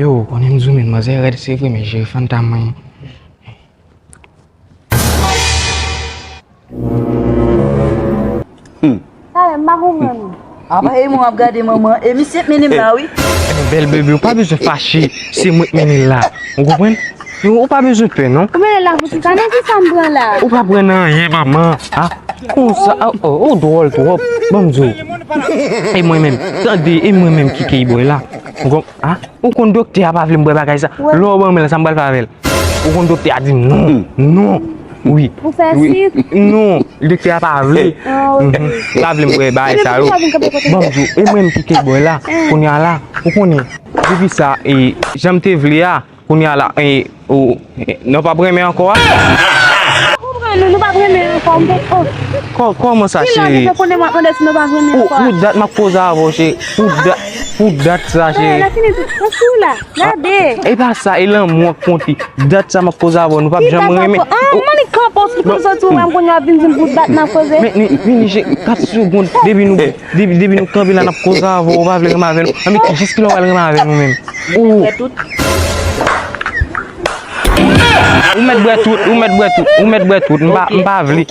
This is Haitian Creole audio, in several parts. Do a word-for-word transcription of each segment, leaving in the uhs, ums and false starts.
Yo, konnen m zoome, manzè rèd, se vre, men jere fantan mwen. Talè, m pa konprann ou. Apa, e mwen ap gade manman. E misye k mennen m la, wi. Bèl bebe, ou pa bezwen fache. Se mwen k mennen l la. Ou konprann? Yo, ou pa bezwen pè, non. Ou mennen l la pou kisa? Nan kisa m pran la? Ou pa pran nan anyen, manman. Ah, konsa, ah, oh, ou dwòl twòp. Ban m di w. E mwen menm. Tande, e mwen menm ki keyboy la. Ou konprann? Ah, ou konn doktè a pa vle m bwè bagay sa. Lè w ban mwen l, sa m pral fè avè l? Ou konn doktè a di m non, non. Wi. Ou fè sik? Non, doktè a pa vle. Ah, ok. Mhm. Pa vle m bwè bagay sa yo. Epi pou sa vin kanpe kote m? Ban m di w, e mwen menm ki keyboy la, kounye a la, ou konnen, depi sa, e, jan m te vle a, kounye a la, e, ou, e, non, pa renmen ankò a. Konprann nou, nou pa renmen ankò, m te, oh. Kò-, kòman sa, cheri? Kilè w te konnen m ap mande si nou pa renmen ankò a? Pou dat m ap koze avè w, cheri. Pou dat, pou dat sa, cheri. Lè fini tou, ou fou la. Gade. E pa sa, e lanmou ap konte. Dat sa m ap koze avè w, nou p ap janm renmen. Ah, mwen li kanpe w sou koze sou wè m kounye a vin di m pou dat n ap koze. Men, men, men, je, kat segonn, depi nou, depi, depi nou kanpe la, n ap koze avè w, ou pa vle renmen avè nou. Anben, jis kilè w pral renmen avè nou menm? Ou. Ou mèt bwè tout, ou mèt bwè tout, ou mèt bwè tout, m pa, m pa vle.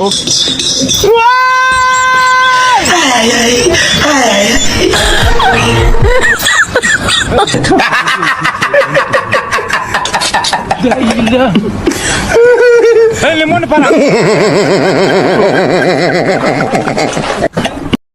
Hey, le monde est pas là.